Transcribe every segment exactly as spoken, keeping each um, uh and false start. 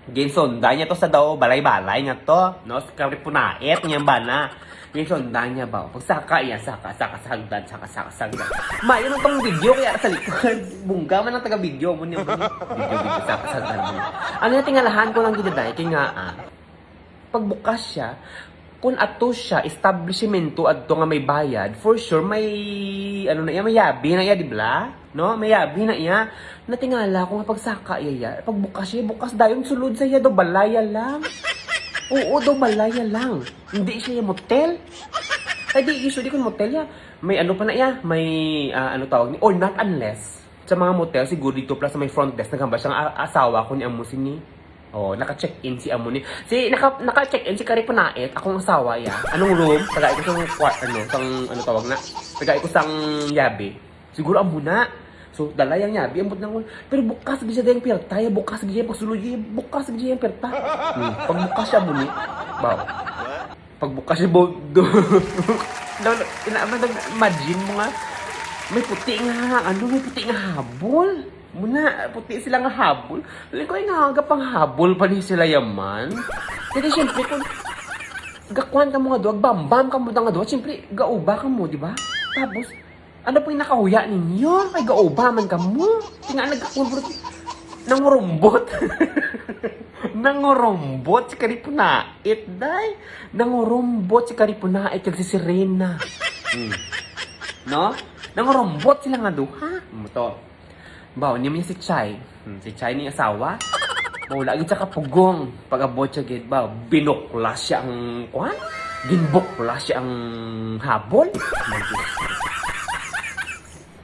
Ginsonda niya to sa daw balay-balay niya to, no? Sa Karipunait niya ba na? Ginsonda niya ba? Pagsaka iya, saka, saka, sa hagdan, saka, saka, sa hagdan. Mayo na tong video, kaya sa likod. Bungga man ang taga-video mo niya. Video, video, saka, sa hagdan mo. Ano yung tingalahan ko lang gid, day? Kaya nga, ah, pagbukas siya, kung ato siya, establishmento adto nga may bayad, for sure, may, ano na iya, may yabi na iya, di ba? No? May yabi na iya. Natingala ko nga pagsaka iya, iya. Pagbukas siya, bukas dayon, sulod sa iya, do balaya lang. Oo, do balaya lang. Hindi siya yung motel. Ay, di, usually kung motel ya, may ano pa na iya, may, ah, ano tawag ni, or not unless, sa mga motel, siguro dito plus sa may front desk, naghambal siya nga, "A-, asawa ko ni amo sini." Oh, naka-check-in si amo ni. Si, naka, naka-check-in si Karipunait, akong asawa ya. Anong room? Tagai ko sang kwa-, ano, sang, ano tawag na? Tagai ko sang yabi. Siguro amo na. So, dala yang yabi, ambot na ko. Pero bukas gid siya dayang pirta, ya, bukas gid siya pagsulod, ya, bukas gid siya yang pirta. Hmm, pagbukas siya amo ni. Baw. Pagbukas siya, bo-, do-, lo-, lo-, ina-, ano, nag-imagine mo nga, may puti nga, ano, may puti nga habol. Muna, puti sila nga habol. Lagi ko, ay, nga, aga pang habol pa ni sila yaman. Kasi, siyempre, kung gakuan ka mo nga duha, bambam ka mo nga duha, siyempre, gauba ka mo, di ba? Tapos, ano pa'y nakahuya ninyo? Kay gauba man ka mo. Tinga nagkakulbot. Nangurumbot. Nangurumbot si Karipunait, day. Nangurumbot si Karipunait kag si Serena. Hmm. No? Nangurumbot sila nga duha. Mo to. Baw, ni mo si Chai. Hmm, si Chai ni asawa. Baw, lagi siya kapugong. Pag-abot siya gid, baw, binuklas siya ang, kuan? Ginbuklas siya ang habol.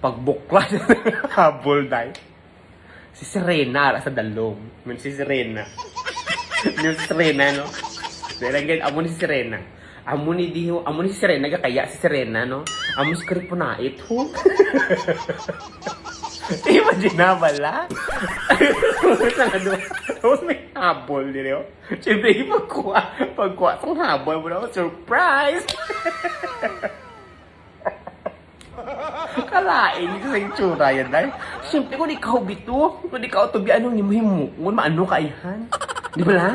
Pagbuklas siya ang habol, day. Si Serena, ara sa dalom. Yun si Serena. Yun si Serena, no? Dahil ang gan-, amo ni si Serena. Amo ni diho, amo ni si Serena, gakaya si Serena, no? Amo si Karipunait, ho? Imagine na, bala? Sa ano? Tapos may habol, di, no? Siyempre, pagkuha, pagkuha sa habol mo na, surprise! Kalain ko sa itsura yan, day. Siyempre, kung ikaw, bito, kung ikaw, tubi, anong nimo himo? Kung maano ka, ihan? Di ba, la?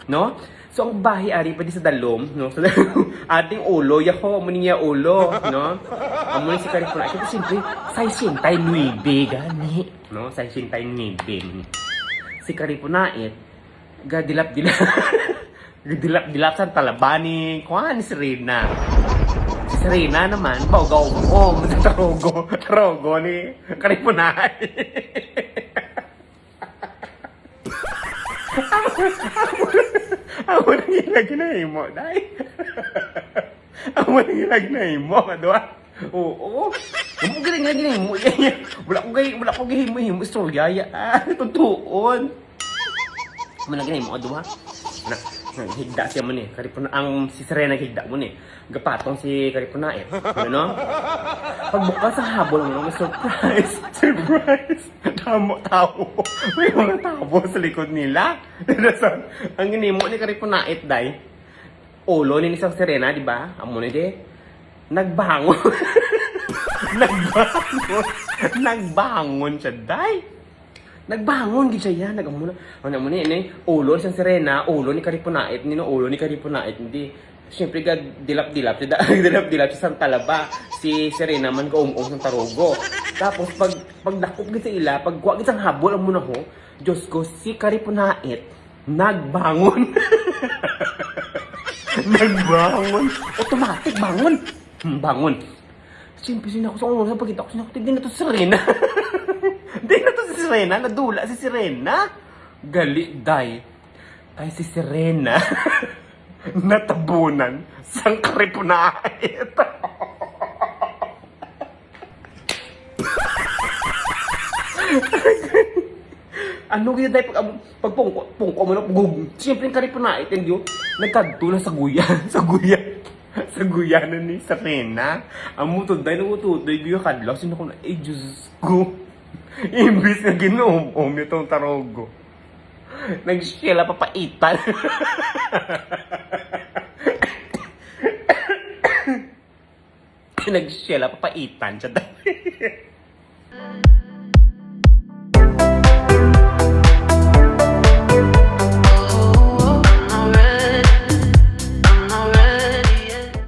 No? So, ang bahi ari pa di sa dalom, no? Sa dalom, ating ulo, yako, amo niya ulo, no? Amo ni si Karipunait. Siyempre, siyempre, sesenta y nuebe, gani. No? Sesenta y nuebe, ni. Si Karipunait, gadilap-dilap. Gadilap-dilap sa talaba ni, kuan, ni Serena. Si Serena naman, baw gaumom sa tarugo. Tarugo ni Karipunait. Amo, amo, amo na ila ginahimo, day. Amo na ila ginahimo, nga duha. Oo. Amo gani nga ginahimo. Wala ko gay, wala ko gahimo-himo istorya, ya. Ah, tutuon. Amo na ginahimo, nga duha. Na, na, higda siya mo ni. Kari po na, ang si Serena higda mo ni. Gapatong si Karipunait. Ano, no? Pagbukas ang habol mo, no? Surprise! Surprise! Damo tao. May mga tao sa likod nila. Ang ginimo ni Karipunait, day. Ulo ni isang Serena, di ba? Amo ni, di. Nagbangon. Nagbangon. Nagbangon siya, day. Nagbangon gid siya, ya. Nag-amo na. Ano mo ni, ni? Ulo siyang Serena, ulo ni Karipunait, ni, no, ulo ni Karipunait, hindi. Siyempre, gag dilap-dilap siya, da-, dilap-dilap siya sa talaba. Si Serena man gaum-om sa tarugo. Tapos, pag, pag dakop gid sa ila, pag kuha gid sang habol, amo na ho, Diyos ko, si Karipunait, nagbangon. Nagbangon. Automatic, bangon. Hmm, bangon. Siyempre, siya na ko sa una, sa pagkita ko, siya na ko, "Di na to si Serena." Di na to si Serena, nadula si Serena. Gali, day. Kay si Serena, natabunan sang Karipunait. Ano gid, day, pag, pag pungko, pungko mo na, gug-, siyempre, ang Karipunait, hindi yun, nagkadto na sa guya, sa guya, sa guya na ni Serena. Amo to, day, nagututoy, guya kadlaw, sino ko na, eh, Diyos ko. Imbis nga ginuom-om nitong tarugo, nagsyela papaitan. Nagsyela papaitan siya.